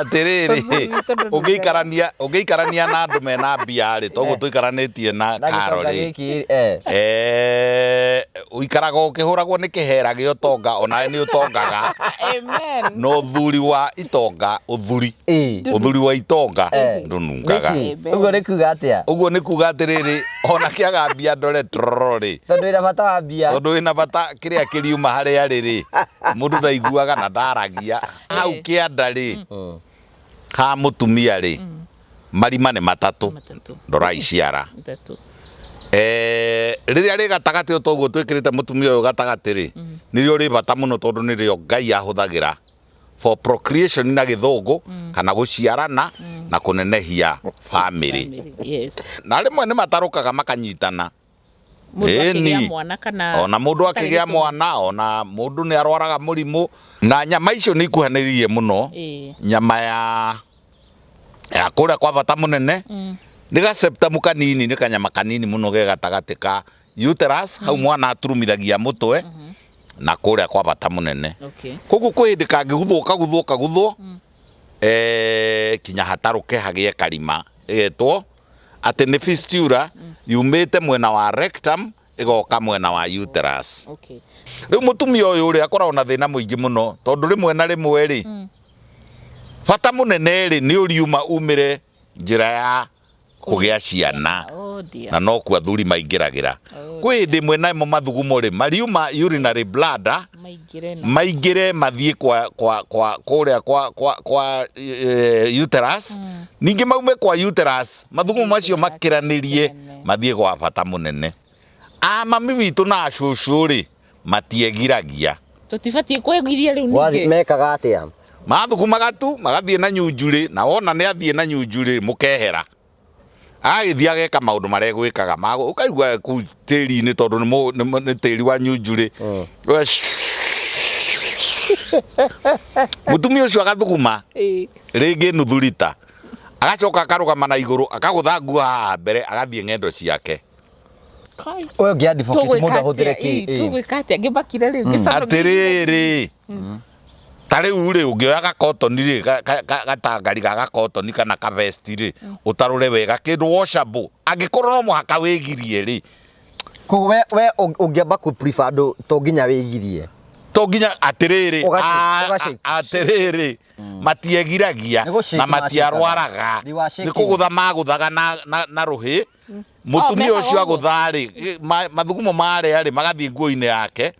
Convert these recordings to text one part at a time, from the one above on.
Atĩrĩrĩ, Ũthuri witũ ndũnungaga. Ũngĩikarania na andũ mena mbia rĩ, toguo tũikaranĩtie na Na Karo gĩtonga rĩ, gĩkĩ eh. Ũikaraga ũkĩhũragwo nĩ kĩhera gĩa ũtonga, onawe nĩ ũtongaga. Amen. Na ũthuri wa itonga, ũthuri ũthuri wa itonga ndũnungaga. Nĩkĩ? Amen. Ũguo nĩ kuga atĩa? Ũguo nĩ kuga atĩrĩrĩ, ona kĩaga mbia ndore tororo rĩ, Tondũ wĩna bata wa mbia. Tondũ wĩna bata, kĩrĩa kĩriuma harĩa rĩ rĩ, mũndũ ndaiguaga na ndaragia hau kĩanda rĩ, ha mũtumia rĩ, marima nĩ matatũ. Matatũ. Ndorai ciara. Matatũ. Rĩrĩa rĩ gatagatĩ, o toguo twĩkĩrĩte mũtumia ũyũ gatagatĩ rĩ, nĩrĩo rĩ bata mũno, tondũ nĩrĩo Ngai ahũthagĩra for procreation na gĩthũngũ, kana gũciarana na kũnenehia family. Family, yes. Na rĩmwe nĩ matarũkaga makanyitana. Mũndũ akĩgĩa Ĩni. mwana kana Ona mũndũ hatarĩ akĩgĩa gĩtũmi. mwana, ona mũndũ nĩ arwaraga mũrimũ, na nyama icio nĩ ikuhanĩrĩirie mũno. Nyama ya kũrĩa kwa bata mũnene nĩ gaceptamu kanini, nĩ kanyama kanini mũno ge gatagatĩ ka uterus, hau mwana aturumithagia mũtwe, na kũrĩa kwa bata mũnene. Koguo kwĩ hĩndĩ kangĩguthwo, kaguthwo, kaguthwo, kinya hatarũke hagĩe karima ĩgetwo atĩ nĩ fistula, yumĩte mwena wa rectum ĩgoka mwena wa uterus. Rĩu mũtumia ũyũ rĩ, akoragwo na thĩna mũingĩ mũno, tondũ rĩmwe na rĩmwe rĩ, bata mũnene rĩ, nĩ ũriuma umĩre njĩra ya kũgĩa ciana. Oh dear. Na no kuo athuri maingĩragĩra. Oh. Kwĩ hĩndĩ ĩmwe namo mathugumo rĩ, mariuma urinary bladder, maingĩre na maingĩre mathiĩ kwa kũrĩa kwa uterus, ningĩ maume kwa uterus, mathugumo macio makĩranĩrie, Makĩrane. mathiĩ gwa bata mũnene. A mami witũ na acũcũ rĩ, matiegiragia. Tũtibatiĩ kwĩgiria rĩu Wathi ningĩ. Mekaga atĩa? Mathugumaga tu magathiĩ na nyunjurĩ, na wona nĩ athiĩ na nyunjurĩ, mũkehera, agagĩthiĩ ageka maũndũ marĩa egwĩkaga ũkaigua kũu tĩri-inĩ, tondũ nĩ tĩri wa nyunjurĩ. Mũtumia ũcio agathuguma rĩngĩ nuthu rita, agacoka akarũgama na igũrũ, akagũtha nguo haha mbere, agathiĩ ng'endo ciake. Kai. Ũyũ ũngĩ advocate Tũgwĩka mũndũ ahũthĩre atĩa? kĩ? Ĩ, tũgwĩka atĩa ngĩmakire rĩu ngĩconoka? Atĩrĩrĩ, ta rĩu rĩ, ũngĩoya gakotoni rĩ, gatangari ga gakotoni kana kavesti rĩ, ũtarũre wega, kĩndũ washable, angĩkorwo no mũhaka wĩgirie rĩ. Koguo we ũngĩamba kũ prefer andũ to nginya wĩgirie. To nginya, atĩrĩrĩ, Ũgashake. Atĩrĩrĩ, matiegiragia Nĩ gũshake na matiarwaraga. They were Nĩ shaking. kũgũtha magũthaga na rũhĩ. Mũtumia mekaga ũcio ũguo? agũtha rĩ, mathugumo marĩa rĩ, magathiĩ nguo-inĩ yake.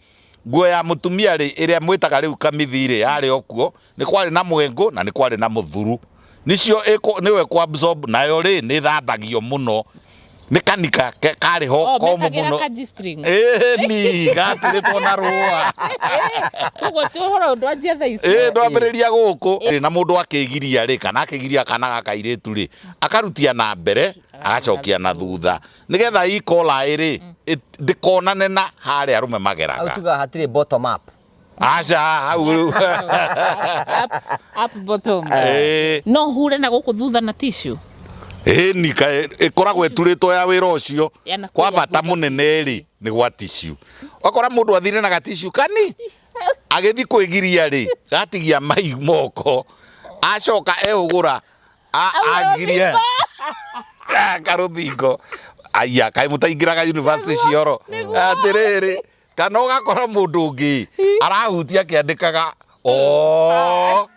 Nguo ya mũtumia rĩ, ĩrĩa mwĩtaga rĩu kamithi rĩ, yarĩ o kuo, nĩ kwarĩ na mwengũ na nĩ kwarĩ na mũthuru, nĩcio nĩwe kũ absorb, nayo rĩ, nĩ thambagio mũno nĩ kanika karĩ ho Oh, komũ mekagĩra mũno. ka G-string. Ĩni gaturĩtwo na rũa. Koguo ti ũhoro ndwanjia thaa ici. Ĩ, ndwambĩrĩria gũkũ rĩ, na mũndũ akĩgiria rĩ, kana akĩgiria kana ga kairĩtu rĩ, akarutia na mbere, agacokia na thutha, nĩgetha E. coli rĩ, ndĩkonane na harĩa arũme Hau mageraga. tugaga hatirĩ bottom up. Aca, hau rĩu. Up, bottom. Ĩ. No hure na gũkũ thutha na tissue. Ĩni ĩkoragwo ĩturĩtwo ya wĩra ũcio. Ya na Kwa kũrĩa bata thutha. Mũnene rĩ, nĩ gwa tissue. Wakora mũndũ athire na gatissue kani agĩthi kwĩgiria rĩ, gatigia mai moko, acoka ehũgũra agirie karũthingo. Aya, kaĩ mũtaingĩraga university cioro? Atĩrĩrĩ, kana ũgakora mũndũ ũngĩ arahutia akĩandĩkaga, o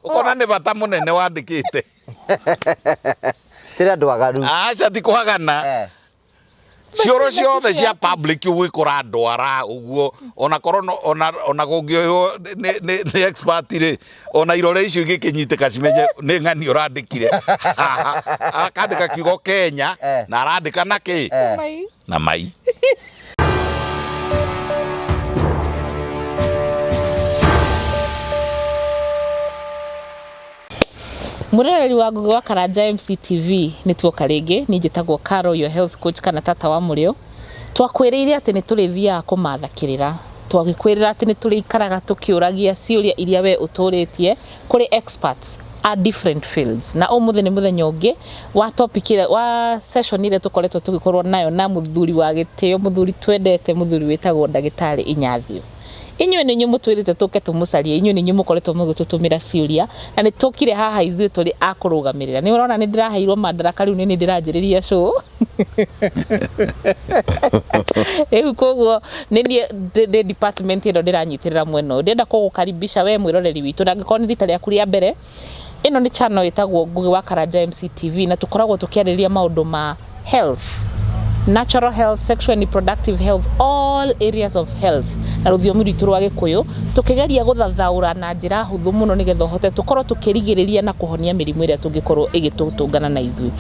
ũkona nĩ bata mũnene wandĩkĩte. Cĩrĩ andũ agaru. Aca, ti kwagana. Cioro ciothe cia public ũgwĩkora ndwara ũguo, ona korwo ona kũngĩoywo nĩ expert rĩ, ona irore icio igĩkĩnyitĩka cimenye nĩ ng'ani ũrandĩkire. Akandĩka kiugo Kenya na arandĩka na kĩ? Mai. Na mai. Mwĩroreri wa Ngugi wa Karanja MCTV, nĩ tuoka rĩngĩ. Niĩ njĩtagwo Caro, your health coach, kana tata wa mũrĩo. Twakwĩrĩire atĩ nĩ tũrĩthiaga kũmatha kĩrĩra, twagĩkwĩrĩra atĩ nĩ tũrĩikaraga tũkĩũragia ciũria iria we ũtũrĩtie kũrĩ experts a different fields, na ũmũthĩ nĩ mũthenya ũngĩ wa topic ĩrĩa, wa session ĩrĩa tũkoretwo tũgĩkorwo nayo na mũthuri wa gĩtĩo, mũthuri twendete, mũthuri wĩtagwo ndagĩtarĩ Inyathio. Inyuĩ nĩ inyuĩ mũtwĩrĩte tũke tũmũcarie, inyuĩ nĩ inyuĩ mũkoretwo mũgĩtũtũmĩra ciũria, na nĩ tũkire haha ithuĩ tũrĩ a kũrũgamĩrĩra. Nĩ ũrona nĩ ndĩraheirwo mandaraka rĩu nĩ niĩ ndĩranjĩrĩria show. Rĩu koguo nĩ niĩ ndĩ department ĩno ndĩranyitĩrĩra mwena ũyũ. Ndĩrenda kũgũkaribisha we mwĩroreri witũ, na angĩkorwo nĩ rita rĩaku rĩa mbere, ĩno nĩ channel ĩtagwo Ngũgĩ wa Karanja MCTV, na tũkoragwo tũkĩarĩrĩria maũndũ ma health, natural health, sexual and reproductive health, all areas of health na rũthiomi rwitũ rwa Gĩkũyũ, tũkĩgeria gũthathaũra na njĩra hũthũ mũno nĩgetha ũhote tũkorwo tũkĩrigĩrĩria na kũhonia mĩrimũ ĩrĩa tũngĩkorwo ĩgĩtũtũngana na ithuĩ.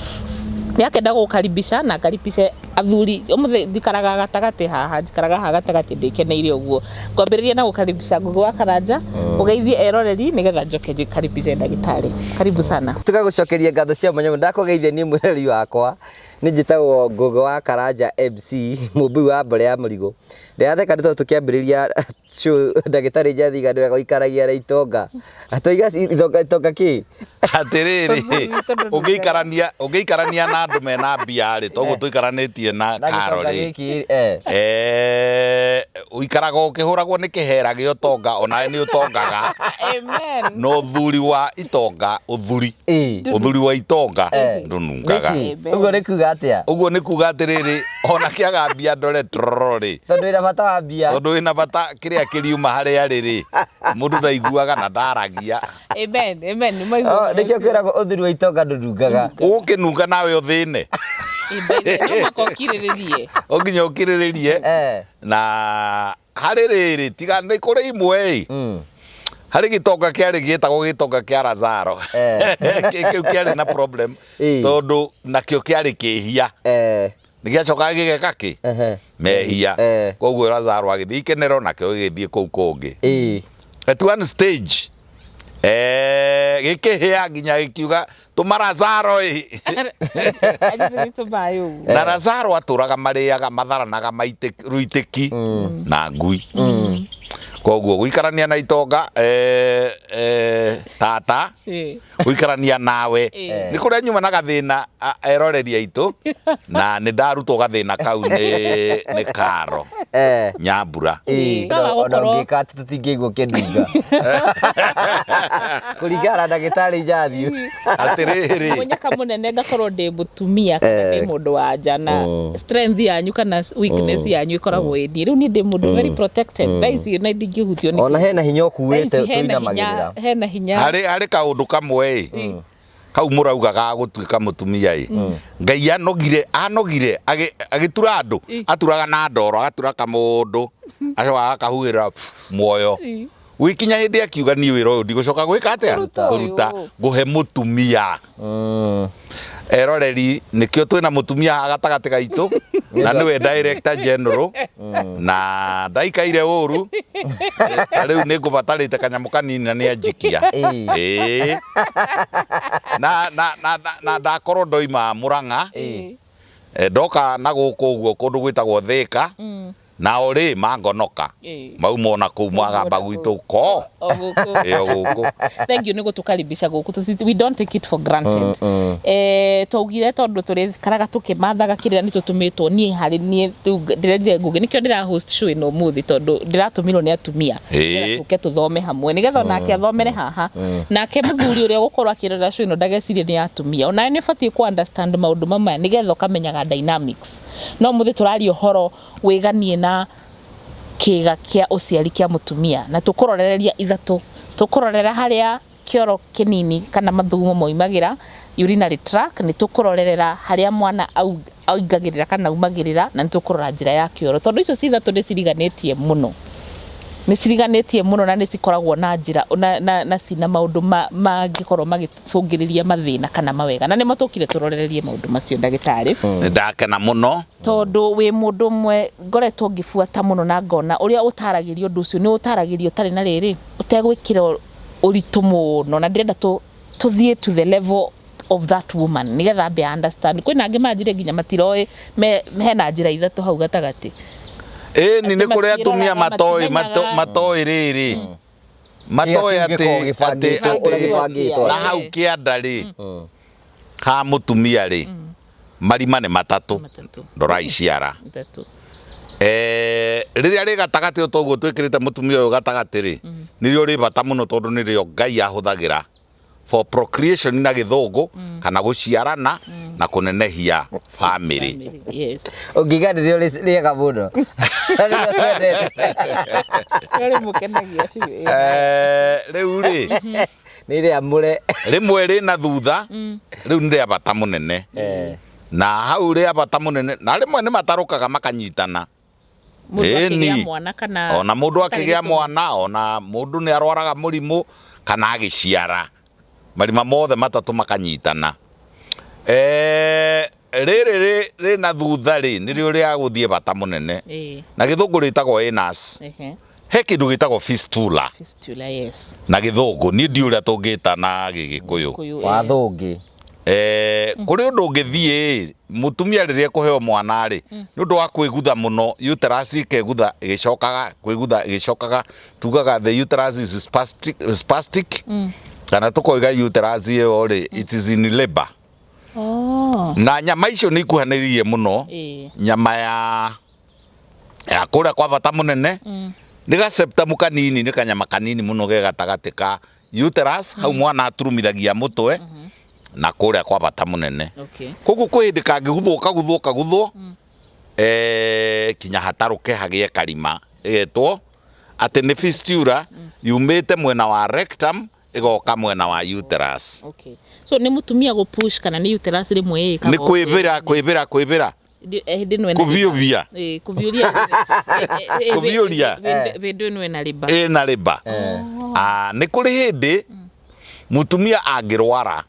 Nĩakenda gũgũkaribisha na ngaribishe athuri ũmũthĩ njikaraga gatagatĩ haha, njikaraga haha gatagatĩ ndĩkeneire ũguo. Ngwambĩrĩria na gũkaribisha Ngũgĩ wa Karanja, ũgeithie eroreri nĩgetha njoke njĩkaribishe ndagĩtarĩ. Karibu sana. Tũgagũcokeria ngatho cia mwanya mũno. Ndakũgeithia niĩ mwĩroreri wakwa, nĩ njĩtagwo Ngũgĩ wa Karanja MC, mũmbui wa mbere ya mũrigo. Ndĩratheka nĩ tondũ tũkĩambĩrĩria show ndagĩtarĩ Njathiga nĩwe gũikaragia na itonga. Atoiga itonga itonga kĩ? Atĩrĩrĩ, Tondũ ũngĩikarania ũngĩikarania na andũ mena mbia rĩ, toguo tũikaranĩtie na Na Karo gĩtonga rĩ, gĩkĩ eh. Ũikaraga ũkĩhũragwo nĩ kĩhera gĩa ũtonga, onawe nĩ ũtongaga. Amen. Na ũthuri wa itonga, ũthuri ũthuri wa itonga ndũnungaga. Nĩkĩ? Amen. Ũguo nĩ kuga atĩa? Ũguo nĩ kuga atĩrĩrĩ, ona kĩaga mbia ndore tororo rĩ, Tondũ wĩna bata wa mbia. tondũ wĩna bata kĩrĩa kĩriuma harĩa rĩ rĩ, mũndũ ndaiguaga na ndaragia. Amen. Amen. Nĩ maigua Oh, ũhoro nĩkĩo ũcio. kwĩragwo ũthuri wa itonga ndũnungaga. Ũgũkĩnunga nawe ũthĩne. Amen. No mũhaka ũkirĩrĩrie. O nginya ũkirĩrĩrie. Na harĩ rĩrĩ, tiga nĩ kũrĩ imwe ĩ, harĩ gĩtonga kĩarĩ gĩtagwo gĩtonga kĩa Lazaro. Kĩu kĩarĩ na problem tondũ nakĩo kĩarĩ kĩhia. Nĩ gĩacokaga gĩgeka kĩ? Mehia. Koguo Lazaro agĩthiĩ ikenero nakĩo gĩgĩthiĩ kũu kũngĩ. At one stage gĩkĩhĩa nginya gĩkiuga tũma Lazaro ĩ. Agithĩ tũmaĩ ũguo. Na Lazaro atũraga marĩaga matharanaga rũitĩki na ngui. Koguo gũikarania na itonga tata gũikarania nawe nĩ kũrĩa nyuma na gathĩna eroreri aitũ, na nĩ ndarutwo gathĩna kau nĩ Karo Nyambura. Kawa Ona gũkorwo- ũngĩka atĩ tũtingĩigua ũkĩnunga. Kũringana na ndagĩtarĩ Njathiũ. Atĩrĩrĩ, Mũnyaka mũnene ngakorwo ndĩ mũtumia kana ndĩ mũndũ wa nja, na strength yanyu kana weakness yanyu ĩkoragwo ĩ niĩ. Rĩu niĩ ndĩ mũndũ very protected. Thaa ici na ndingĩhutio nĩ Ona hena hinya thaa ũkuĩte ici hena hinya, tũinamagĩrĩra. hena hinya. Harĩ kaũndũ kamwe ĩ, kau mũrauga ga gũtuĩka mũtumia ĩ, Ngai anogire anogire agĩtura andũ, aturaga na ndoro, agatura kamũndũ, acoka agakahuhĩra muoyo. Gũgĩkinya hĩndĩ akiuga niĩ wĩra ũyũ ndigũcoka gwĩka atĩa? Kũruta ũyũ. Kũruta, ngũhe mũtumia. Eroreri, nĩkĩo twĩna mũtumia haha gatagatĩ gaitũ, na nĩwe director general, na ndaikaire ũru, na rĩu nĩ ngũbatarĩte kanyamũ kanini na nĩ anjikia. Ĩĩ. Na ndakorwo ndoima Mũrang'a, ndoka na gũkũ ũguo kũndũ gwĩtagwo Thĩka, nao rĩ mangonoka mauma ona kũu mwagamba gwitũ ko O gũkũ. Ĩ, o gũkũ. Thank you nĩ gũtũkaribisha gũkũ. We don't take it for granted. Twaugire tondũ tũrĩikaraga tũkĩmathaga kĩrĩra nĩ tũtũmĩtwo niĩ harĩ niĩ rĩu ndĩrerire Ngũgĩ nĩkĩo ndĩra host show ĩno ũmũthĩ tondũ ndĩratũmirwo nĩ atumia. Nĩgetha tũke tũthome hamwe nĩgetha onake athomere haha. Nake mũthuri ũrĩa ũgũkorwo akĩrora show ĩno ndagecirie nĩ atumia. Onawe nĩ ũbatiĩ kũ understand maũndũ mamwe nĩgetha ũkamenyaga dynamics. No ũmũthĩ tũraria ũhoro wĩganie na kĩga kĩa ũciari kĩa mũtumia, na tũkũrorereria ithatũ. Tũkũrorera harĩa kĩoro kĩnini kana mathugumo moimagĩra, urinary tract, nĩ tũkũrorerera harĩa mwana aingagĩrĩra kana aumagĩrĩra, na nĩ tũkũrora njĩra ya kĩoro. Tondũ icio ci ithatũ nĩ ciriganĩtie mũno. Nĩ ciriganĩtie mũno na nĩ cikoragwo na njĩra, na cina maũndũ mangĩkorwo magĩcũngĩrĩria mathĩna kana mawega. Na nĩmo tũkire tũrorererie maũndũ macio ndagĩtarĩ. Nĩ ndakena mũno. Tondũ wĩ mũndũ ũmwe ngoretwo ngĩbuata mũno na ngona ũrĩa ũtaragĩria ũndũ ũcio nĩ ũtaragĩria ũtarĩ na rĩrĩ, ũtegwĩkĩra ũritũ mũno, na ndĩrenda tũthiĩ to the level of that woman nĩgetha ambe understand. Kwĩna angĩ manjire nginya matiroĩ hena njĩra ithatũ hau gatagatĩ. Ĩni nĩ kũrĩ Atĩ atumia matiroraga, matoĩ matimenyaga. matoĩ rĩrĩ. Matoĩ Kĩrĩa kĩu gĩkoragwo gĩbangĩtwo, ũrĩa gĩbangĩtwo. na hau kĩanda rĩ, ha mũtumia rĩ, marima nĩ matatũ. Matatũ. Ndora iciara. Matatũ. Rĩrĩa rĩ gatagatĩ o toguo twĩkĩrĩte mũtumia ũyũ gatagatĩ rĩ, nĩrĩo rĩ bata mũno tondũ nĩrĩo Ngai ahũthagĩra for procreation na gĩthũngũ, kana gũciarana na kũnenehia family. Yes. Ũngiuga nĩrĩo rĩega mũno na nĩrĩo twendete. Nĩrĩo rĩmũkenagia biũ. Rĩu rĩ, nĩ rĩamũre. Rĩmwe rĩ na thutha, rĩu nĩ rĩa bata mũnene. Na hau rĩa bata mũnene, na rĩmwe nĩ matarũkaga makanyitana. Mũndũ akĩgĩa Ĩni. mwana kana Ona mũndũ hatarĩ akĩgĩa gĩtũmi. mwana, ona mũndũ nĩ arwaraga mũrimũ kana agĩciara, marima mothe matatũ makanyitana. Rĩrĩ rĩ na thutha rĩ, nĩrĩo rĩa gũthiĩ bata mũnene. Na gĩthũngũ rĩtagwo anus. He kĩndũ gĩtagwo fistula. Fistula, yes. Na gĩthũngũ niĩ ndiũĩ ũrĩa tũngĩta na Gĩgĩkũyũ. Kũyũ. Wathũngĩ. Kũrĩ ũndũ ũngĩthiĩ mũtumia rĩrĩa ekũheo mwana rĩ, nĩ ũndũ wa kwĩgutha mũno, uterus ĩkegutha ĩgĩcokaga, kwĩgutha ĩgĩcokaga, tugaga the uterus is spastic, kana tũkoiga uterus ĩyo rĩ, it is in labor. Na nyama icio nĩ ikuhanĩrĩirie mũno. Nyama ya kũrĩa kwa bata mũnene nĩ gaceptamu kanini, nĩ kanyama kanini mũno ge gatagatĩ ka uterus, hau mwana aturumithagia mũtwe, na kũrĩa kwa bata mũnene. Koguo kwĩ hĩndĩ kangĩguthwo kaguthwo kaguthwo, kinya hatarũke hagĩe karima ĩgetwo atĩ nĩ fistula yumĩte mwena wa rectum ĩgoka mwena wa uterus. Okay. So nĩ mũtumia gũ push kana nĩ uterus rĩmwe ĩkaga Nĩ kwĩbĩra, kwĩbĩra, kwĩbĩra. Hĩndĩ ĩno ĩna Kũviũvia. Kũviũria. Kũviũria. Hĩndĩ ĩno ĩna rĩba. Ĩna rĩba. Nĩ kũrĩ hĩndĩ mũtumia angĩrwara,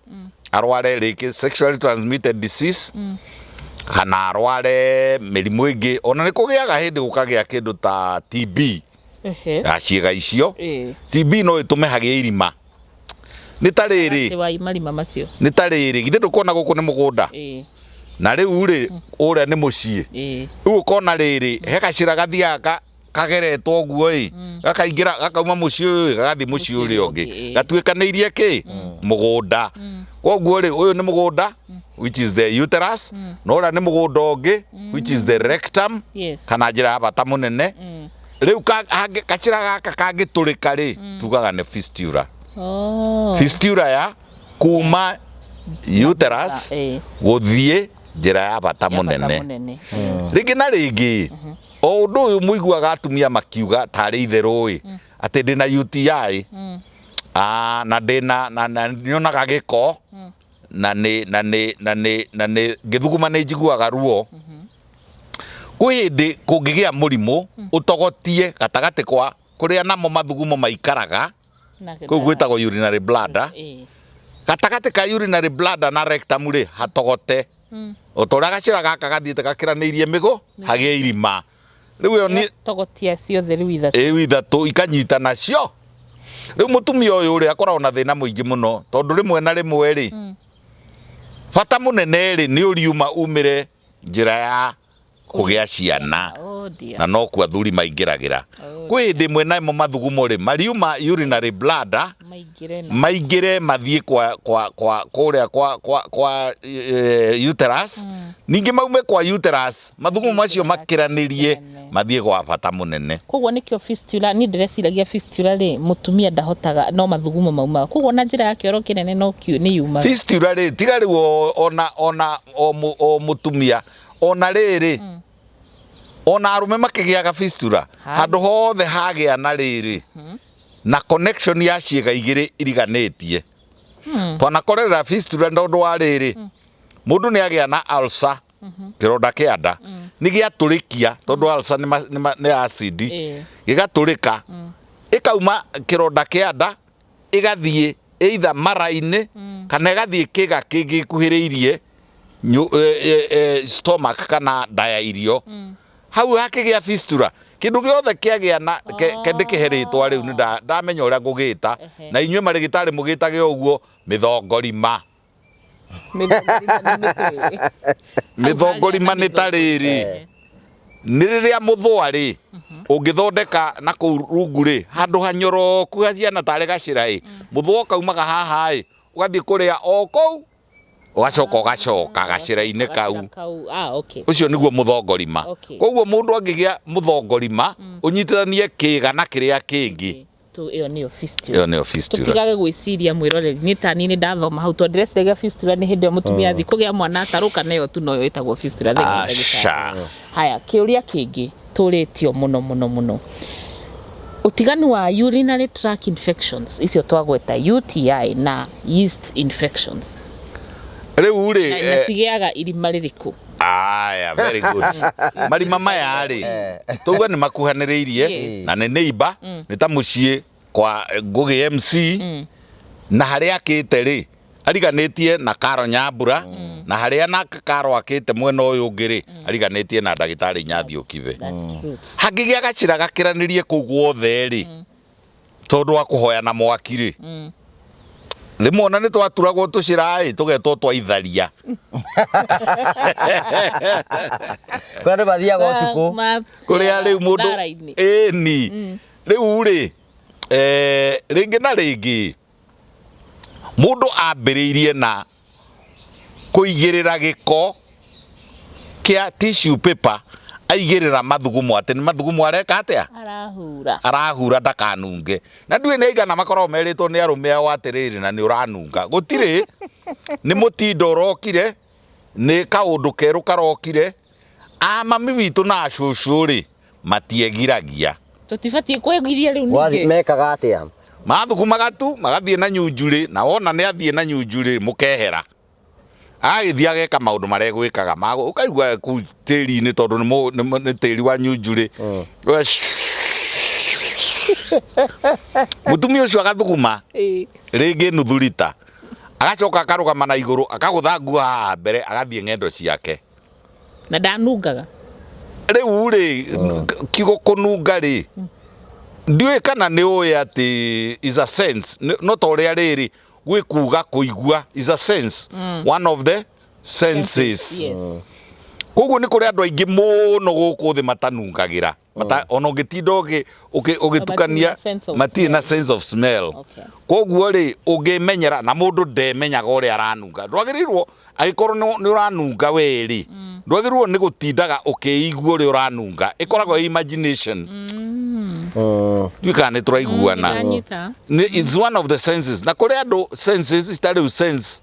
arware rĩngĩ sexually transmitted disease, kana arware mĩrimũ ĩngĩ, ona nĩ kũgĩaga hĩndĩ gũkagĩa kĩndũ ta TB ya ciĩga icio. TB no ĩtũme hagĩe irima. Nĩ ta rĩrĩ, Atĩ wa marima macio. Nĩ ta rĩrĩ, githĩ ndũkuona gũkũ nĩ mũgũnda? Na rĩu rĩ, ũrĩa nĩ mũciĩ. Rĩu ũkona rĩrĩ, he gacĩra gathiaga kageretwo ũguo ĩ, gakaingĩra, gakauma mũciĩ ũyũ ĩ, gagathiĩ mũciĩ ũrĩa ũngĩ, gatuĩkanĩirie kĩ mũgũnda. Koguo rĩ, ũyũ nĩ mũgũnda, which is the uterus, na ũrĩa nĩ mũgũnda ũngĩ, which is the rectum, kana njĩra ya bata mũnene. Rĩu gacĩra gaka kangĩtũrĩka rĩ, tugaga nĩ fistula. Fistula ya kuma uterus gũthiĩ njĩra ya bata Ya bata mũnene. Mũnene. Rĩngĩ na rĩngĩ, o ũndũ ũyũ mũiguaga atumia makiuga tarĩ itherũ ĩ, atĩ ndĩna UTI, na ndĩna na nyonaga gĩko, na nĩ ngĩthuguma nĩ njiguaga ruo. Kwĩ hĩndĩ kũngĩgĩa mũrimũ ũtogotie gatagatĩ kwa kũrĩa namo mathugumo maikaraga, kũu gwĩtagwo urinary bladder, gatagatĩ ka urinary bladder na rectum rĩ, hatogote o ta ũrĩa gacĩra gaka gathiĩte gakĩranĩirie mĩgũ, hagĩe irima. Rĩu ĩyo nĩ Togotia ciothe rĩu ithatũ. Ĩu ithatũ ikanyitana cio. Rĩu mũtumia ũyũ rĩ, akoragwo na thĩna mũingĩ mũno, tondũ rĩmwe na rĩmwe rĩ, bata mũnene rĩ, nĩ ũriuma umĩre njĩra ya kũgĩa ciana. Oh dear. Na no kuo athuri maingĩragĩra. Kwĩ hĩndĩ ĩmwe namo mathugumo rĩ, mariuma urinary bladder, Maingĩre na maingĩre mathiĩ kwa kũrĩa kwa uterus, ningĩ maume kwa uterus, mathugumo macio makĩranĩrie mathiĩ gwa bata mũnene. Koguo nĩkĩo fistula, niĩ ndĩreciragia fistula rĩ, mũtumia ndahotaga, no mathugumo maumaga, koguo na njĩra ya kĩoro kĩnene no kiu nĩ yumaga. Fistula rĩ, tiga rĩu ona o mũtumia, ona rĩrĩ, ona arũme makĩgĩaga fistula. Handũ hothe hagĩa na rĩrĩ na connection ya ciĩga igĩrĩ iriganĩtie. Twanakorerera fistula tondũ wa rĩrĩ, mũndũ nĩ agĩa na ulcer, kĩronda kĩa nda nĩ gĩatũrĩkia, tondũ ulcer nĩ acid, gĩgatũrĩka, ĩkauma kĩronda kĩa nda ĩgathiĩ either mara-inĩ kana ĩgathiĩ kĩga kĩngĩ gĩkuhĩrĩirie stomach kana nda ya irio. Hau hakĩgĩa fistula, kĩndũ gĩothe kĩagĩa na ke ndĩkĩhe rĩtwa rĩu nĩ ndamenya ũrĩa ngũgĩta, na inyuĩ marĩgĩtarĩ mũgĩtage ũguo, mĩthongorima. Mĩthongorima nĩ mĩtwe. Mĩthongorima nĩ ta rĩrĩ, nĩ rĩrĩa mũthũa rĩ ũngĩthondeka na kũu rungu rĩ, handũ hanyoroku haciana tarĩ gacĩra ĩ, mũthũa ũkaumaga haha ĩ, ũgathiĩ kũrĩa o kũu. Ũgacoka ũgacoka gacĩra-inĩ kau. Gacĩra kau. Ah, okay. Ũcio nĩguo mũthongorima. Okay. Koguo mũndũ angĩgĩa mũthongorima ũnyitithanie kĩga na kĩrĩa kĩngĩ, Tu ĩyo nĩyo fistula. Ĩyo nĩyo fistula. Tũtigage gwĩciria mwĩroreri niĩ ta niĩ nĩ ndathoma hau tondũ ndĩreciragia fistula nĩ hĩndĩ ĩyo mũtumia athiĩ kũgĩa mwana atarũka nayo tu noyo ĩtagwo fistula. Thengiũ ndagĩtarĩ. Aca. Haya, kĩũria kĩngĩ tũrĩtio mũno mũno mũno, ũtiganu wa urinary tract infections icio twagweta UTI na yeast infections. Rĩu rĩ, na cigĩaga irima rĩrĩkũ? Aya, very good. Marima maya rĩ, tauga nĩ makuhanĩrĩirie na nĩ neighbor, nĩ ta mũciĩ kwa Ngũgĩ MC na harĩa akĩte rĩ, ariganĩtie na Karo Nyambura, na harĩa nake Karo akĩte mwena ũyũ ũngĩ rĩ, ariganĩtie na ndagĩtarĩ Nyathi Ũkibe. That's true. Hangĩgĩa gacĩra gakĩranĩrie kũu guothe rĩ, tondũ wa kũhoya na mwaki rĩ, rĩmwe ona nĩ twaturagwo tũcĩra ĩ, tũgetwo twa itharia. Kũrĩa andũ mathiaga ũtukũ. Kũrĩa rĩu mũndũ Thara-inĩ. Ĩni rĩu rĩ, rĩngĩ na rĩngĩ mũndũ ambĩrĩirie na kũigĩrĩra gĩko kĩa tissue paper, aigĩrĩra mathugumo, atĩ nĩ mathugumo areka atĩa? Arahura. Arahura ndakanunge. Na ndiũĩ nĩ aigana makoragwo merĩtwo nĩ arũme ao atĩrĩrĩ, na nĩ ũranunga. Gũtirĩ, nĩ mũtindo ũrokire, nĩ kaũndũ kerũ karokire. A mami witũ na acũcũ rĩ, matiegiragia. Tũtibatiĩ kwĩgiria rĩu Wathi ningĩ. Mekaga atĩa? Mathugumaga tu magathiĩ na nyunjurĩ, na wona nĩ athiĩ na nyunjurĩ, mũkehera. Agagĩthiĩ ageka maũndũ marĩa egwĩkaga ma ũkaigua kũu tĩri-inĩ, tondũ nĩ tĩri wa nyunjurĩ. Mũtumia ũcio agathuguma rĩngĩ nuthu rita, agacoka akarũgama na igũrũ, akagũtha nguo haha mbere, agathiĩ ng'endo ciake. Na ndanungaga. Rĩu rĩ, kiugo kũnunga rĩ, ndiũĩ kana nĩ ũĩ atĩ is a sense. No ta ũrĩa rĩrĩ gwĩ kuga kũigua is a sense, one of the senses. Koguo nĩ kũrĩ andũ aingĩ mũno gũkũ thĩ matanungagĩra. Ona ũngĩtinda ũgĩtukania Matirĩ na sense of matirĩ na smell. sense of smell. Koguo rĩ, ũngĩmenyera na mũndũ ndemenyaga ũrĩa aranunga, ndwagĩrĩirwo, angĩkorwo nĩ ũranunga we rĩ, ndwagĩrĩirwo nĩ gũtindaga ũkĩigua ũrĩa ũranunga. Ĩkoragwo ĩ imagination. Ndiũĩ kana nĩ tũraiguana. Ndanyita. It's one of the senses. Na kũrĩ andũ senses ta rĩu sense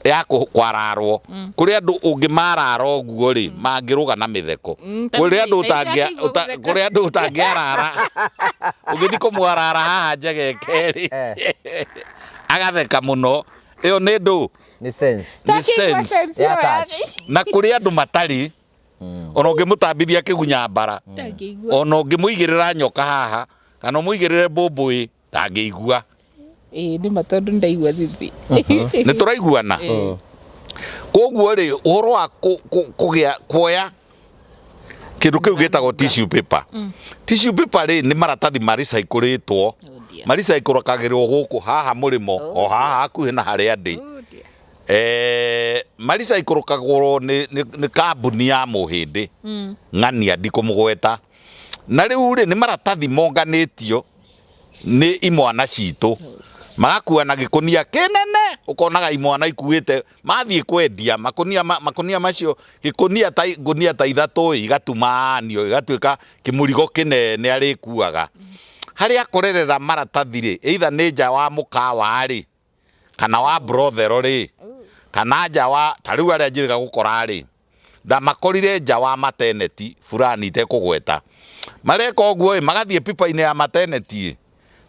ya kwararwo, kũrĩ andũ ũngĩmarara ũguo rĩ, mangĩrũga na mĩtheko. Kũrĩ andũ Ta ũtangĩ kũrĩ andũ ũtangĩarara, ũngĩthiĩ kũmwarara haha njegeke rĩ, agatheka mũno. Ĩyo nĩ ndũ? Nĩ sense. Nĩ sense ya touch. Na kũrĩ andũ matarĩ, ona ũngĩmũtambithia kĩgunya mbara, Ndangĩigua. ona ũngĩmũigĩrĩra nyoka haha kana ũmũigĩrĩre mbũmbũĩ, ndangĩigua. Ĩĩ, nĩ ma, tondũ ndaigua thithi. Nĩ tũraiguana? Koguo rĩ, ũhoro wa kũgĩa kuoya kĩndũ kĩu gĩtagwo tissue paper, tissue paper rĩ, nĩ maratathi maricaikũrĩtwo. Oh dear. Maricaikũrũkagĩrwo gũkũ haha mũrĩmo o haha hakuhĩ na harĩa ndĩ. Oh dear. Maricaikũrũkagwo nĩ kambuni ya mũhĩndĩ ng'ania ndikũmũgweta. Na rĩu rĩ, nĩ maratathi monganĩtio nĩ imwana citũ, magakua na gĩkũnia kĩnene, ũkonaga imwana ikuĩte mathiĩ kwendia makũnia, makũnia macio, gĩkũnia ta ngũnia ta 3 ĩ, igatumanio igatuĩka kĩmũrigo kĩnene arĩkuaga. Harĩa akorerera maratathi rĩ, either nĩ nja wa mũkawa rĩ, kana wa brothero rĩ, kana nja wa ta rĩu arĩa njĩrĩga gũkora rĩ, ndamakorire nja wa maternity fulani itekũgweta. Mareka ũguo ĩ, magathiĩ pipa-inĩ ya maternity ĩ,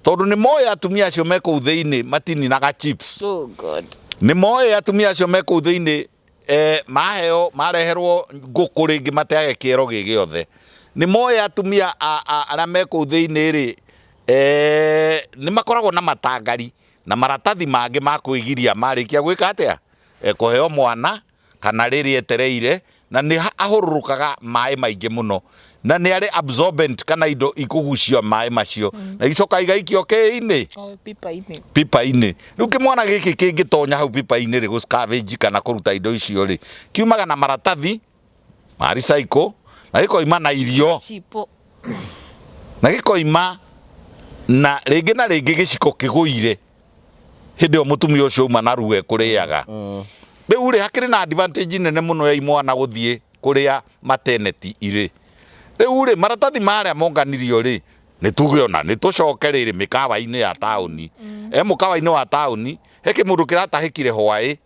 tondũ nĩ moĩ atumia acio me kũu thĩinĩ matininaga chips. Oh God. Nĩ moĩ atumia acio me kũu thĩinĩ, maheo mareherwo ngũkũ rĩngĩ mateage kĩero gĩ gĩothe. Nĩ moĩ atumia arĩa me kũu thĩinĩ rĩ, nĩ makoragwo na matangari na maratathi mangĩ ma kwĩgiria marĩkia gwĩka atĩa, kũheo mwana kana rĩrĩa etereire, na nĩ ahũrũrũkaga maĩ maingĩ mũno, na nĩ arĩ absorbent kana indo ikũgucio maĩ macio na icoka igaikio kĩ-inĩ? Oh, pipa-inĩ. Pipa-inĩ. Rĩu kĩmwana gĩkĩ kĩngĩtonya hau pipa-inĩ rĩ, gũ scavenge kana kũruta indo icio rĩ, kiumaga na maratathi ma recycle, na gĩkoima na irio. Chipo. Na gĩkoima na rĩngĩ na rĩngĩ gĩciko kĩgũire hĩndĩ ĩyo mũtumia ũcio uma na ruo ekũrĩaga. Rĩu rĩ, hakĩrĩ na advantage nene mũno ya imwana gũthiĩ kũrĩa maternity irĩ. Rĩu rĩ, maratathi marĩa monganirio rĩ, nĩ tuge ona nĩ tũcoke rĩrĩ mĩkawa-inĩ ya taũni. E mũkawa-inĩ wa taũni, he kĩmũndũ kĩratahĩkire hwaĩ,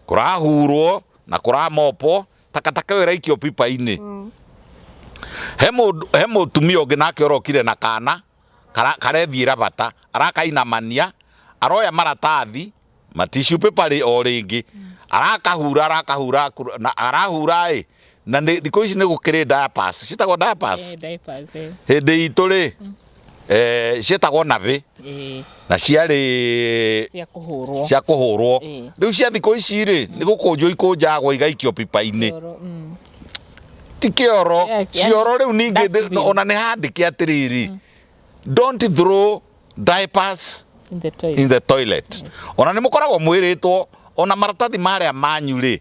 kũrahurwo na kũramopwo, takataka ĩyo ĩraikio pipa-inĩ. He mũndũ, he mũtumia ũngĩ nake ũrokire na kana, karethiĩra bata, arakainamania, aroya maratathi, ma tissue paper rĩ o rĩngĩ, arakahura arakahura na arahura ĩ, na nĩ thikũ ici nĩ gũkĩrĩ diapers, ciĩtagwo diapers? Eh, diapers, eh. Hĩndĩ itũ rĩ, ciĩtagwo nabĩ na ciarĩ cia kũhũrwo. Cia kũhũrwo. Rĩu cia thikũ ici rĩ, nĩ gũkũnjwo ikũnjagwo igaikio pipa-inĩ. Kĩoro, Ti kĩoro, Yeah, cioro rĩu ningĩ dustbin. Ona nĩ handĩke atĩrĩrĩ, don't throw diapers In the toilet. In the toilet. Ona nĩ mũkoragwo mwĩrĩtwo ona maratathi marĩa manyu rĩ,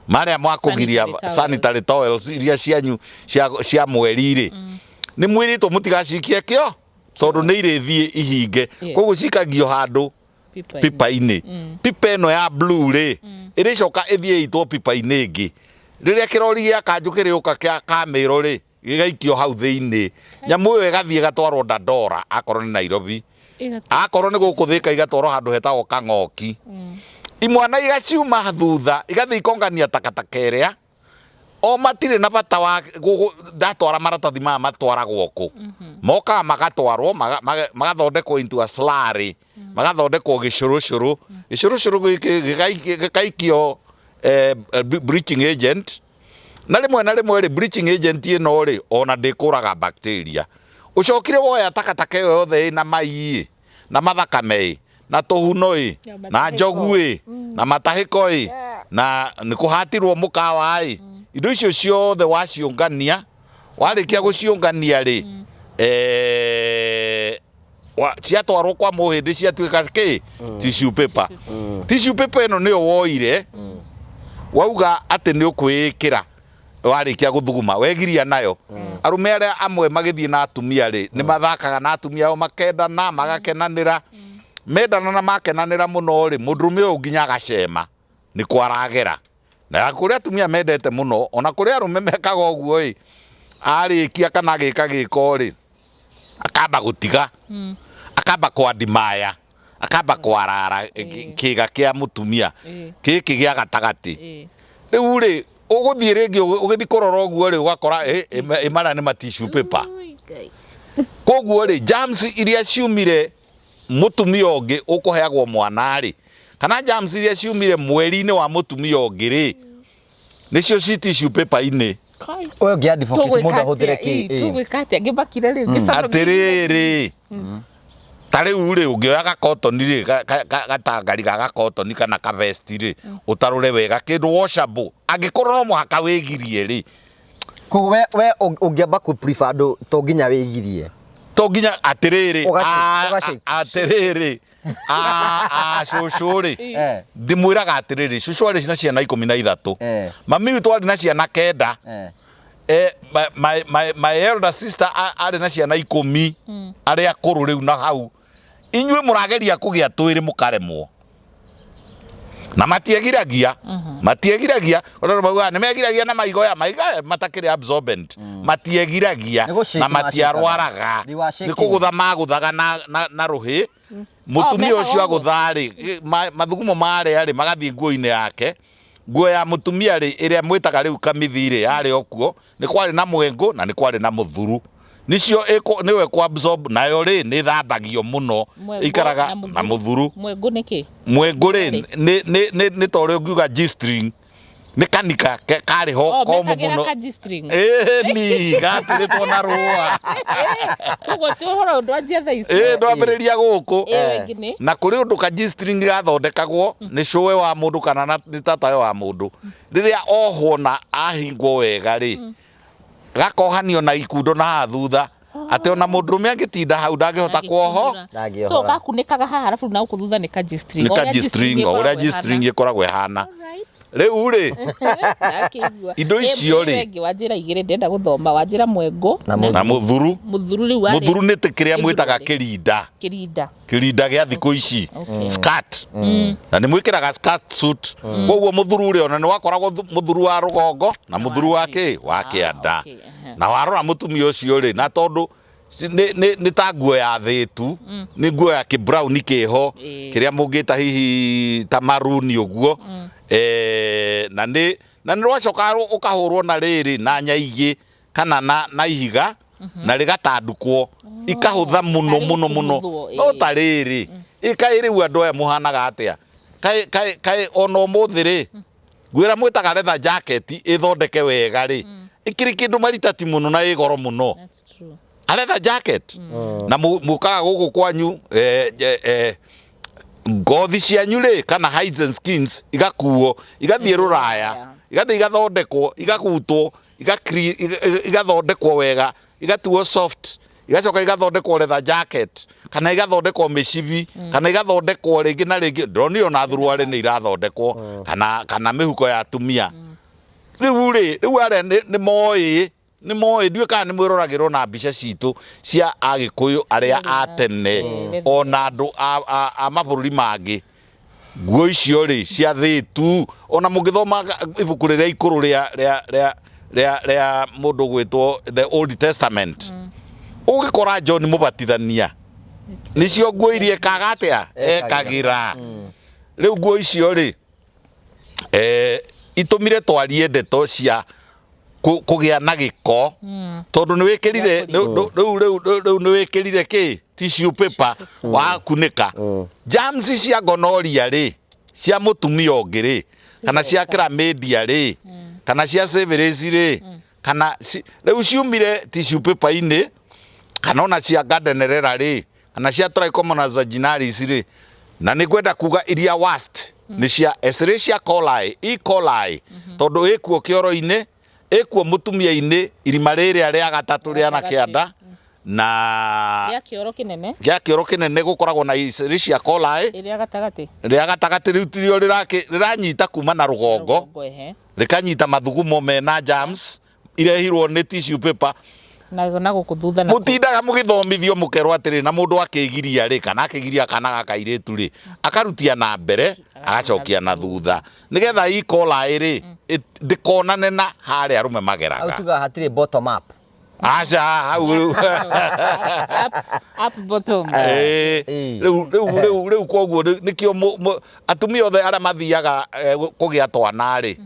marĩa mwakũgiria Sanitary towels. Sanitary towels iria cianyu cia mweri rĩ, nĩ mwĩrĩtwo mũtigacikie kĩo tondũ nĩ irĩthiĩ ihinge. Koguo cikagio handũ Pipa-inĩ. Pipa-inĩ. Pipa ĩno ya blue rĩ, ĩrĩcoka ĩthiĩ ĩitwo pipa-inĩ ĩngĩ. Rĩrĩa kĩrori gĩa kanjũ kĩrĩũka kĩa kamĩro rĩ, gĩgaikio hau thĩinĩ. Nyamũ ĩyo ĩgathiĩ ĩgatwarwo Dandora akorwo nĩ Nairobi. Akorwo nĩ gũkũ Thĩka igatwarwo handũ hetagwo Kang'oki. Imwana igaciuma thutha igathiĩ ikongania takataka ĩrĩa o matirĩ na bata wa ndatwara maratathi maya matwaragwo kũ. Mokaga magatwarwo magathondekwo into a slurry, magathondekwo gĩcũrũcũrũ. Gĩcũrũcũrũ gĩkĩ gĩkaikio bleaching agent. Na rĩmwe na rĩmwe rĩ, bleaching agent ĩno rĩ, ona ndĩkũraga bacteria. Ũcokire woya takataka ĩyo yothe ĩna mai ĩ, na mathakame ĩ, na tũhuno ĩ, na njogu ĩ, na matahĩko ĩ, na nĩ kũhatirwo mũkawa ĩ, indo icio ciothe waciũngania, warĩkia gũciũngania rĩ, ciatwarwo kwa mũhĩndĩ ciatuĩka kĩ? Tissue paper. Tissue paper ĩno nĩyo woire, wauga atĩ nĩ ũkwĩĩkĩra warĩkia gũthuguma, wegiria nayo. Arũme arĩa amwe magĩthiĩ na atumia rĩ, nĩ mathakaga na atumia ao makendana, magakenanĩra. Mendana na makenanĩra mũno rĩ, mũndũrũme ũyũ nginya agacema nĩ kwaragera. Na kũrĩ atumia mendete mũno, ona kũrĩ arũme mekaga ũguo ĩ, arĩkia kana agĩka gĩko rĩ, akamba gũtiga, akamba kwandimaya, akamba kwarara kĩga kĩa mũtumia gĩkĩ gĩa gatagatĩ. Rĩu rĩ, ũgũthiĩ rĩngĩ ũgĩthiĩ kũrora ũguo rĩ, ũgakora ĩ marĩa nĩ ma tissue paper. Koguo rĩ, germs iria ciumire mũtumia ũngĩ ũkũheagwo mwana rĩ, kana germs iria ciumire mweri-inĩ wa mũtumia ũngĩ rĩ, nĩcio ci tissue paper-inĩ. Ũyũ ũngĩ advocate mũndũ ahũthĩre kĩ? Tũgwĩka atĩa ngĩmakire rĩu ngĩconokia? Atĩrĩrĩ, ta rĩu rĩ, ũngĩoya gakotoni rĩ, gatangari ga gakotoni kana ka vest rĩ, ũtarũre wega kĩndũ washable, angĩkorwo no mũhaka wĩgirie rĩ. Koguo we ũngĩamba kũ prefer andũ to nginya wĩgirie? To nginya atĩrĩrĩ, atĩrĩrĩ, cũcũ rĩ, ndĩmwĩraga atĩrĩrĩ, cũcũ arĩ na ciana 13. Mami witũ arĩ na ciana 9. My elder sister arĩ na ciana 10, arĩa akũrũ rĩu na hau. Inyuĩ mũrageria kũgĩa twĩrĩ mũkaremwo. Na matiegiragia, matiegiragia, ona maugaga nĩ megiragia na maigoya, maigoya matakĩrĩ absorbent. Matiegiragia Nĩ gũshake na mashakaga. matiarwaraga. They were shaking. Nĩ kũgũtha magũthaga na rũhĩ. Mũtumia mekaga ũcio ũguo. agũtha rĩ, mathugumo marĩa rĩ, magathiĩ nguo-inĩ yake. Nguo ya mũtumia rĩ, ĩrĩa mwĩtaga rĩu kamithi rĩ, yarĩ o kuo, nĩ kwarĩ na mwengũ na nĩ kwarĩ na mũthuru. Nĩcio nĩwe kũ absorb, nayo rĩ, nĩ ĩthambagio mũno. Mwengũ Ĩikaraga na na mũthuru. mũthuru. Mwengũ nĩ kĩ? Mwengũ rĩ, nĩ ta ũrĩa ũngiuga G-string. Nĩ kanika karĩ ho Oh, komũ mekagĩra mũno. ka G-string. Ĩni, gatũrĩtwo na rũa. Koguo ti ũhoro ndwanjia thaa ici. Ĩ, ndwambĩrĩria gũkũ. Ĩyo ĩngĩ nĩ? Na kũrĩ ũndũ ka G-string gathondekagwo nĩ cũwe wa mũndũ kana nĩ tatawe wa mũndũ. Rĩrĩa ohwo na ahingwo wega rĩ, gakohanio na ikundo na haha thutha, atĩ ona mũndũrũme angĩtinda hau ndangĩhota kuoho. Ndangĩohora. So gakunĩkaga haha arabu na gũkũ thutha nĩ ka G-string. Nĩ ka O ũrĩa G-string, o ũrĩa ĩkoragwo G-string ĩhana. ĩkoragwo ĩhana. Alright. Rĩu rĩ, Ndakĩigua. Indo Ĩ, icio rĩ. Mũthuri ũngĩ wa njĩra igĩrĩ ndĩrenda gũthoma wa njĩra mwengo Na na mũthuru. Mũthuru rĩu warĩ Mũthuru nĩ ta kĩrĩa mwĩtaga Ithurũ rĩ. kĩrinda. Kĩrinda. Kĩrinda gĩa thikũ ici. Okay. Skirt. Na nĩ mwĩkĩraga skirt suit. Koguo mũthuru rĩ, ona nĩ wakoragwo mũthuru wa rũgongo na mũthuru wa kĩ wa kĩanda. Okay, ehe. Na warora mũtumia ũcio rĩ, na tondũ nĩ ta nguo ya thĩtu, nĩ nguo ya kĩbrauni kĩho, kĩrĩa mũngĩta hihi ta maruni ũguo. Na nĩ rwacoka ũkahũrwo na rĩrĩ na nyaigĩ kana na ihiga na rĩgatandukwo ikahũtha mũno Tarĩ mũno mũno. gũkumuthwo, No ta rĩrĩ ĩkaĩ rĩu andũ aya mũhanaga atĩa? Kaĩ ona ũmũthĩ rĩ, ngwĩra mwĩtaga leather jacket ĩthondeke wega rĩ, ĩkĩrĩ kĩndũ maritati mũno na ĩ goro mũno. That's true. A leather jacket na mũkaga gũkũ kwanyu, ngothi cianyu rĩ, kana hides and skins, igakuo igathiĩ rũraya, igathiĩ igathondekwo, igagutwo, igathondekwo wega, igatuo soft, igacoka igathondekwo leather jacket kana igathondekwo mĩcibi kana igathondekwo rĩngĩ na rĩngĩ. Ndĩronire ona thuruarĩ nĩ irathondekwo kana mĩhuko ya atumia. Rĩu rĩ, rĩu arĩa nĩ moĩ, nĩ moĩ, ndiũĩ kana nĩ mwĩroragĩrwo na mbica citũ cia Agĩkũyũ arĩa a tene, ona andũ a mabũrũri mangĩ, nguo icio rĩ cia thĩtu. Ona mũngĩthoma ibuku rĩrĩa ikũrũ rĩa mũndũ gwĩtwo the Old Testament, ũgĩkora John Mũbatithania nĩcio nguo iria ekaga atĩa, ekagĩra. Rĩu nguo icio rĩ, itũmire twarie ndeto cia kũgĩa na gĩko, tondũ nĩ wĩkĩrire rĩu nĩ wĩkĩrire kĩ tissue paper wakunĩka germs cia gonorrhea rĩ, cia mũtumia ũngĩ rĩ, kana cia chlamydia rĩ, kana cia syphilis rĩ, kana rĩu ciumire tissue paper-inĩ, kana ona cia Gardnerella rĩ, kana cia Trichomonas vaginalis rĩ. Na nĩ ngwenda kuga iria worst nĩ cia Escherichia coli, E. coli, tondũ ĩkuo kĩoro-inĩ, ĩkuo mũtumia-inĩ, irima rĩrĩa rĩa gatatũ rĩa na kĩanda na Gĩa kĩoro kĩnene. Gĩa kĩoro kĩnene gũkoragwo na Escherichia coli. Ĩrĩa gatagatĩ. Rĩa gatagatĩ rĩu tirio rĩranyita kuma na rũgongo. Rũgongo, ehe. Rĩkanyita mathugumo mena germs irehirwo nĩ tissue paper. Na gũkũ thutha na Mũtindaga mũgĩthomithio mũkerwo atĩrĩ, na mũndũ akĩgiria rĩ, kana akĩgiria kana gaka kairĩtu rĩ, akarutia na mbere agacokia na thutha, nĩgetha E. coli rĩ ndĩkonane na harĩa arũme Hau mageraga. Tuga hatirĩ bottom up. Aca, hau rĩu Up, bottom. Rĩu koguo nĩkĩo atumia othe arĩa mathiaga kũgĩa twana rĩ,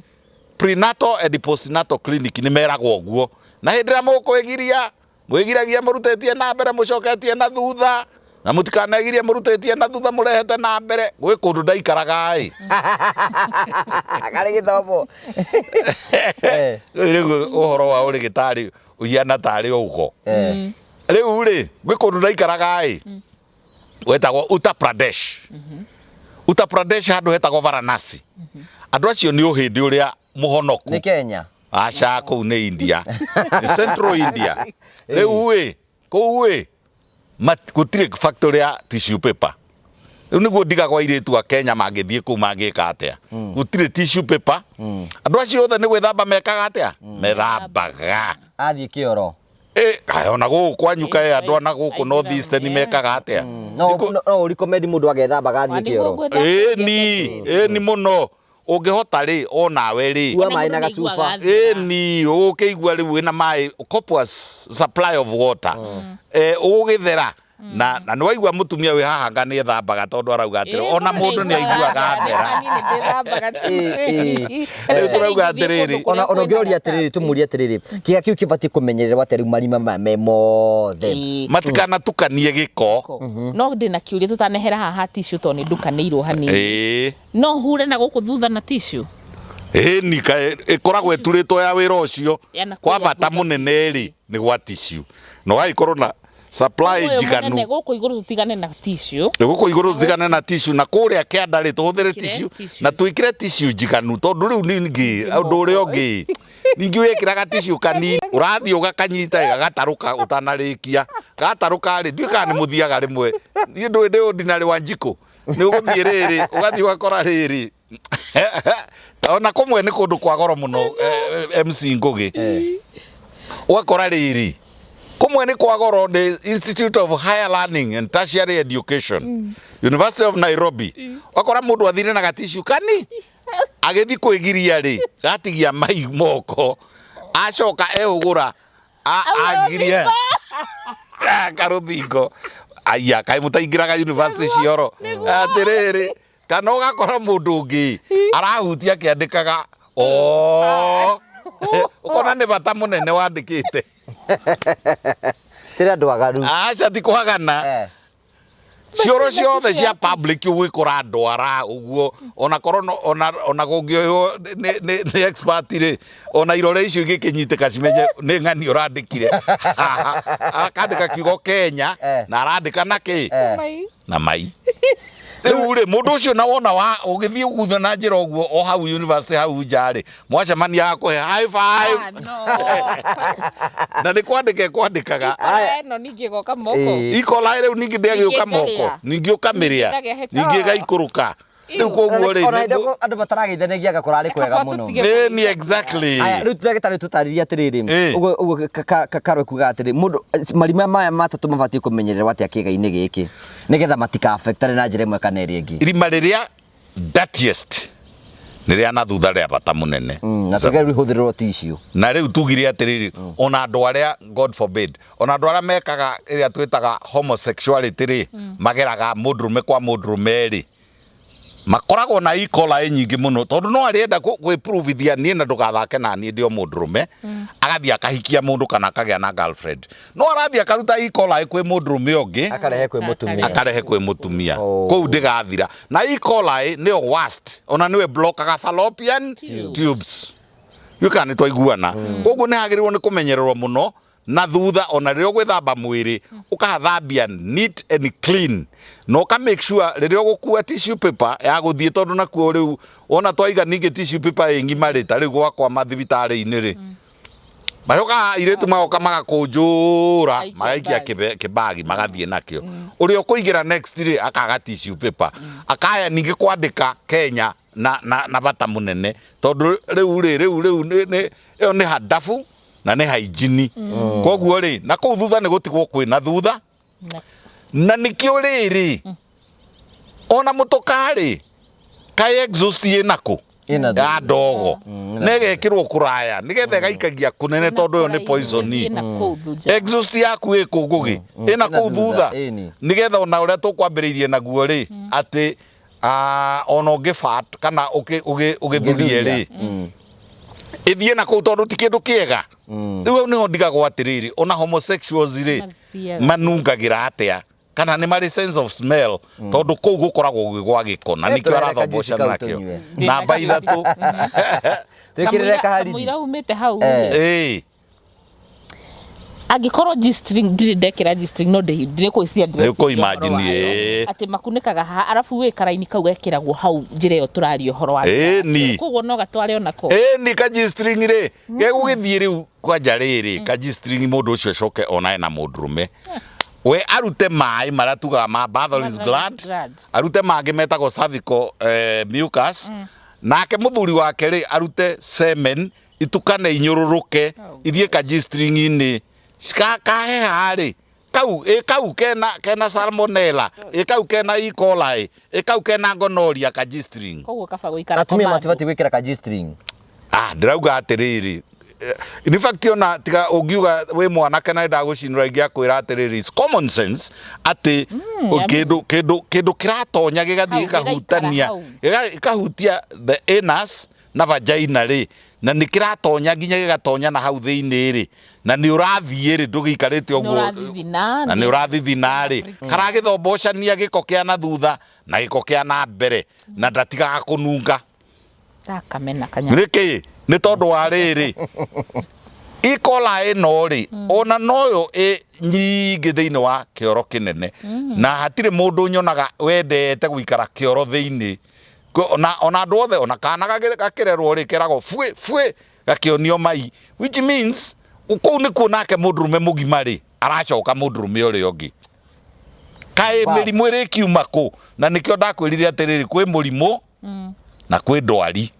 prenatal and postnatal clinic, nĩ meragwo ũguo, na hĩndĩ ĩrĩa mũkwĩgiria, mwĩgiragia mũrutĩtie na mbere mũcoketie na thutha, na mũtikanegirie mũrutĩtie na thutha mũrehete na mbere. Gwĩ kũndũ ndaikaraga ĩ. Karĩ gĩthomo. Rĩu ũhoro wa ũrĩgĩtarĩ ũhiana tarĩ ũgo. Rĩu rĩ, gwĩ kũndũ ndaikaraga ĩ wetagwo Uttar Pradesh. Uttar Pradesh handũ hetagwo Varanasi. Andũ acio nĩ ũhĩndĩ ũrĩa mũhonoku. Nĩ Kenya? Aca, kũu nĩ India, nĩ Central India. Rĩu ĩ kũu ĩ gũtirĩ factory ya tissue paper. Rĩu nĩguo ndigagwo airĩtu a Kenya mangĩthiĩ kũu mangĩka atĩa? Gũtirĩ tissue paper. Andũ acio othe nĩ gwĩthamba mekaga atĩa? Methambaga. Athiĩ kĩoro. Ĩ, kaĩ ona gũkũ kwanyu, kaĩ andũ ana gũkũ North Eastern mekaga atĩa? No ũrecommend mũndũ agethambaga athiĩ kĩoro? Ĩni, ĩni mũno. Ũngĩhota rĩ, onawe rĩ, Kua maĩ na gacuba. Ĩni, ũgũkĩigua rĩu wĩna maĩ, copious supply of water, ũgũgĩthera na nĩ waigua mũtumia wĩ haha nga nĩ ethambaga, tondũ arauga atĩrĩ ona mũndũ nĩ aiguaga thera. Rĩu tũrauga atĩrĩrĩ, Ona ũngĩroria atĩrĩrĩ, tũmũrie atĩrĩrĩ, kĩga kĩu kĩbatiĩ kũmenyererwo atĩa rĩu marima maya me mothe? Matikanatukanie gĩko. No ndĩna kĩũria tũtanehera haha tissue, tondũ nĩ ndukanĩirwo hanini. No hure na gũkũ thutha na tissue? Ĩni, kaĩ ĩkoragwo ĩturĩtwo ya wĩra ũcio. Ya na Kwa kũrĩa bata thutha. Mũnene rĩ, nĩ gwa tissue na ũgagĩkorwo na supply Ũyũ njiganu. Mũnene gũkũ igũrũ tũtigane na tissue. Gũkũ igũrũ tũtigane na tissue, na kũrĩa kĩanda rĩ, tũhũthĩre Twĩkĩre tissue tissue. Na twĩkĩre tissue njiganu, tondũ rĩu ningĩ ũndũ ũrĩa ũngĩ ningĩ wĩkĩraga tissue kanini, ũrathiĩ ũgakanyita gagatarũka ũtanarĩkia. Gatarũka rĩ, ndiũĩ kana nĩ mũthiaga rĩmwe, niĩ ndũĩ ndĩ ordinary wa njiko, nĩ ũgũthiĩ rĩrĩ, ũgathiĩ ũgakora rĩrĩ. Ona kũmwe nĩ kũndũ kwa goro mũno, MC Ngũgĩ. Ũgakora rĩrĩ kũmwe nĩ kwa goro, nĩ Institute of Higher Learning and Tertiary Education, University of Nairobi. Ũgakora mũndũ athire na gatissue kani agĩthiĩ kwĩgiria rĩ, gatigia mai moko, acoka ehũgũra agirie karũthingo. Aya, kaĩ mũtaingĩraga university cioro atĩrĩrĩ? Kana ũgakora mũndũ ũngĩ arahutia akĩandĩkaga, o ũkona nĩ bata mũnene wandĩkĩte. Cĩrĩ andũ aganu. Aca, ti kwagana. Cioro ciothe cia public ũgwĩkora ndwara ũguo, ona korwo ona kũngĩoywo nĩ expert rĩ, ona irore icio igĩkĩnyitĩka cimenye nĩ ng'ani ũrandĩkire. Akandĩka kiugo Kenya na arandĩka na kĩ? Mai. Na mai. Rĩu rĩ, mũndũ ũcio na wona wa ũgĩthiĩ ũgutha na njĩra ũguo o hau university hau nja rĩ, mwacemania akũhe high five. Ah, no. Na nĩ kwandĩka ekwandĩkaga. Aya, ĩno ningĩ ĩgoka moko. E. Coli rĩu ningĩ ndĩagĩũka Ningĩ moko. ĩkarĩa. Ningĩ ũkamĩrĩa. Ningĩ ĩkagĩa Ningĩ ĩgaikũrũka rĩu. Koguo rĩ Ona hĩndĩ ĩyo andũ matarageithanagia anga kũrarĩ kwega Kaba mũno. tũtige. Nĩ ni exactly. Aya, rĩu ndagĩtarĩ, tũtarĩrie atĩrĩrĩ. Ũguo ũguo Karo kuga atĩrĩ, mũndũ marima maya matatũ mabatiĩ kũmenyererwo atĩa kĩga-inĩ gĩkĩ nĩgetha matika-affectane na njĩra ĩmwe kana ĩrĩa ĩngĩ? Irima rĩrĩa dirtiest nĩ rĩa na thutha rĩa bata mũnene. Na tuge rĩu ihũthĩrĩrwo tissue. Na rĩu tugire atĩrĩrĩ, ona andũ arĩa, God forbid, ona andũ arĩa mekaga ĩrĩa twĩtaga homosexuality rĩ, mageraga mũndũrũme kwa mũndũrũme rĩ, makoragwo na E. coli nyingĩ mũno, tondũ no arĩenda kwĩpruvithia, niĩ na ndũgathake na niĩ, ndĩ o mũndũrũme. Agathiĩ akahikia mũndũ kana akagĩa na girlfriend, no arathiĩ akaruta E. coli kwĩ mũndũrũme ũngĩ, akarehe kwĩ mũtumia. Akarehe kwĩ mũtumia. Oh. Kũu ndĩgathira na E. coli nĩyo worst, ona nĩwe blockaga fallopian tubes. Yuka nĩ twaiguana? Koguo nĩ hagĩrĩirwo nĩ kũmenyererwo mũno na thutha. Ona rĩrĩa ũgwĩthamba mwĩrĩ, ũkahathambia neat and clean, na ũka make sure rĩrĩa ũgũkua tissue paper ya gũthiĩ, tondũ nakuo rĩu wona twaiga ningĩ tissue paper ĩ ng'ima rĩ, ta rĩu gwakwa mathibitarĩ-inĩ rĩ, macokaga airĩtu magoka magakũnjũra, Maikia magaikia bag. kĩbagi magathiĩ nakĩo. Ũrĩa ũkũigĩra next rĩ, akaga tissue paper, akaya ningĩ kwandĩka Kenya na bata mũnene, tondũ rĩu rĩ rĩu ĩyo nĩ handabu na nĩ hygiene. Koguo rĩ, na kũu thutha nĩ gũtigwo kwĩna thutha. Na nĩkĩo rĩrĩ, ona mũtokarĩ kaĩ exhaust ĩnakũ? Ĩna thutha. Ya ndogo na ĩgekĩrwo kũraya nĩgetha ĩgaikagia kũnene, tondũ ĩyo nĩ poison. Ĩna kũu thutha. Exhaust yaku ĩ kũ, Ngũgĩ? Ĩna kũu thutha. Ĩni. Nĩgetha ona ũrĩa tũkwambĩrĩirie naguo rĩ, atĩ ona ũngĩ kana ũgĩthurie rĩ, ĩthiĩ na kũu, tondũ ti kĩndũ kĩega. Rĩu hau nĩho ndigagwo atĩrĩrĩ, ona homosexuals rĩ, Mathiaga. manungagĩra atĩa, kana nĩ marĩ sense of smell, tondũ kũu gũkoragwo gwĩ gwa gĩko na Eh, nĩkĩo tũrehe arathombocana kajuici kau nakĩo. tũnyue. Namba 3. Twĩkĩrĩre kahariri. Kamũira umĩte hau Eh. rĩ, Angĩkorwo G-string ndirĩ ndekĩra G-string, no ndĩ kwĩciria. Nĩ ũkũ-imagine, ĩĩ. Atĩ makunĩkaga haha, arabu wĩ karaini kau gekĩragwo hau njĩra ĩyo tũraria ũhoro wa. Ĩni. Koguo no gatware onako. Ĩni, ka G-string rĩ, gegũgĩthiĩ rĩu kwanja rĩrĩ ka G-string, mũndũ ũcio acoke onae na mũndũrũme we arute maĩ marĩa tugaga ma Bartholin's Bartholin's gland, gland. Arute mangĩ metagwo cervical mucus, nake mũthuri wake rĩ, arute semen itukane inyũrũrũke, ithiĩ ka G-string-inĩ. Kaheha rĩ, kau ĩ kau kena salmonella, ĩ kau kena E. coli, ĩ kau kena gonorrhea, ka G-string. Koguo kaba gũikara Atumia commando. matibatiĩ gwĩkĩra ka G-string. Ah, ndĩrauga atĩrĩrĩ, in fact ona tiga ũngiuga wĩ mwanake na ndagũcinũra, ingĩakwĩra atĩrĩrĩ, it's common sense atĩ kĩndũ kĩratonya gĩgathiĩ Hau, gĩgaikara gĩkahutania, hau. gĩkahutia the anus na vagina rĩ, na nĩ kĩratonya nginya gĩgatonya na hau thĩinĩ rĩ, na nĩ ũrathiĩ rĩ, ndũgĩikarĩte ũguo. Ũrathithina. Na nĩ ũrathithina rĩ, karagĩthombocania gĩko kĩa na thutha na gĩko kĩa na mbere, na ndatigaga kũnunga. Ndakamena kanyamũ. Nĩkĩ? Nĩ tondũ wa rĩrĩ, E. coli ĩno rĩ, ona noyo ĩ nyingĩ thĩinĩ wa kĩoro kĩnene, na hatirĩ mũndũ nyonaga wendete gũikara kĩoro thĩinĩ. Ona andũ othe, ona kana gakĩrerwo rĩ, keragwo buĩ buĩ, gakĩonio mai, which means kũu nĩkuo nake mũndũrũme mũgima rĩ, aracoka mũndũrũme ũrĩa ũngĩ. Kaĩ Bas. mĩrimũ ĩrĩkiuma kũ? Na nĩkĩo ndakwĩrire atĩrĩrĩ, kwĩ mũrimũ. Na kwĩ ndwari.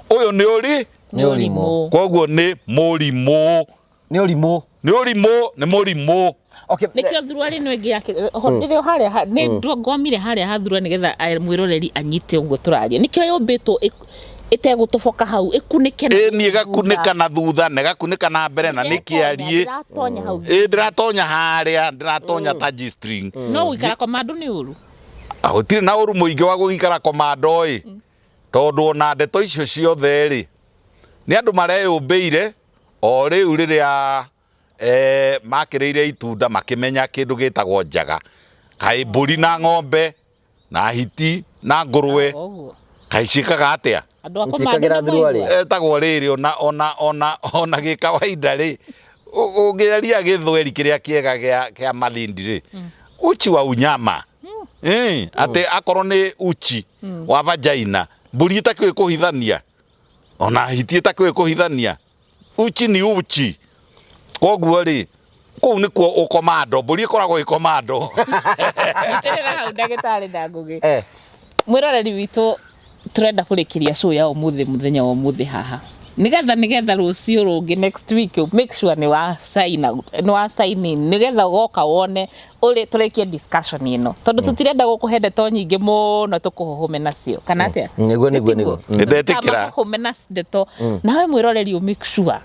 Ũyũ nĩ ũri Nĩ ũrimũ. Koguo nĩ mũrimũ. Nĩ ũrimũ. Nĩ ũrimũ, nĩ mũrimũ. Okay. Nĩkĩo thuruarĩ ĩno ĩngĩ yake rĩrĩa o harĩa nĩ ngomire harĩa ha thuruarĩ nĩgetha mwĩroreri anyite ũguo tũraria. Nĩkĩo yũmbĩtwo ĩtegũtoboka hau, ĩkunĩke na Ĩ niĩ ĩgakunĩka na thutha na ĩgakunĩka na mbere na nĩ kĩariĩ. Ndĩratonya hau. Ĩ ndĩratonya harĩa, ndĩratonya ta G-string. No gũikara komando nĩ ũru. Ah, gũtirĩ na ũru mũingĩ wa gũgĩikara komando ĩ, tondũ ona ndeto icio ciothe rĩ, nĩ andũ mareyũmbĩire o rĩu rĩrĩa makĩrĩire itunda makĩmenya kĩndũ gĩtagwo njaga. Kaĩ mbũri na ng'ombe na hiti na ngũrwe Ũguo. kaĩ ciĩkaga atĩa? Andũ a komando Ntiĩkagĩra nĩ thuruarĩ. maigua. Etagwo rĩrĩ ona ona ona ona gĩkawaida rĩ, ũngĩaria gĩthweri kĩrĩa kĩega gĩa Malindi rĩ, uchi wa unyama. Atĩ akorwo nĩ uchi wa vagina, mbũri ĩtakĩũĩ kũhithania ona hiti ĩtakĩũĩ kũhithania, uchi ni uchi. Koguo rĩ, kũu nĩkuo ũkomando, mbũri ĩkoragwo ĩkomando. Nyitĩrĩra hau ndagĩtarĩ na Ngũgĩ. Eh. Mwĩroreri witũ, tũrenda kũrĩkĩria show ya ũmũthĩ, mũthenya wa ũmũthĩ haha, nĩgetha rũciũ rũngĩ, next week, make sure nĩ wa sign out, nĩ wa sign in, nĩgetha ũgoka wone ũrĩ tũrĩkie discussion ĩno, tondũ tũtirenda gũkũhe ndeto nyingĩ mũno tũkũhũhũme nacio, kana atĩa? Nĩguo, nĩguo, nĩguo. Nĩndetĩkĩra. Mahũhũme na ndeto nawe mwĩroreri, ũ make sure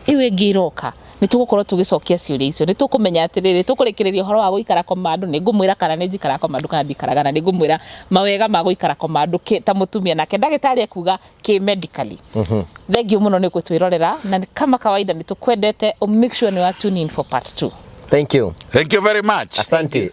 ĩyo ĩngĩ ĩroka nĩ tũgũkorwo tũgĩcokia ciũria icio. Nĩ tũkũmenya atĩrĩrĩ, tũkũrĩkĩrĩria ũhoro wa gũikara komando. Nĩ ngũmwĩra kana nĩ njikaraga komando kana ndikaraga, na nĩ ngũmwĩra mawega ma gũikara komando ta mũtumia, nake ndagĩtarĩ ekuga kĩ medically. Thank you mũno nĩ gũtwĩrorera, na kama kawaida nĩ tũkwendete. Make sure nĩ wa tune in for part 2. Thank you. Thank you very much. Asante.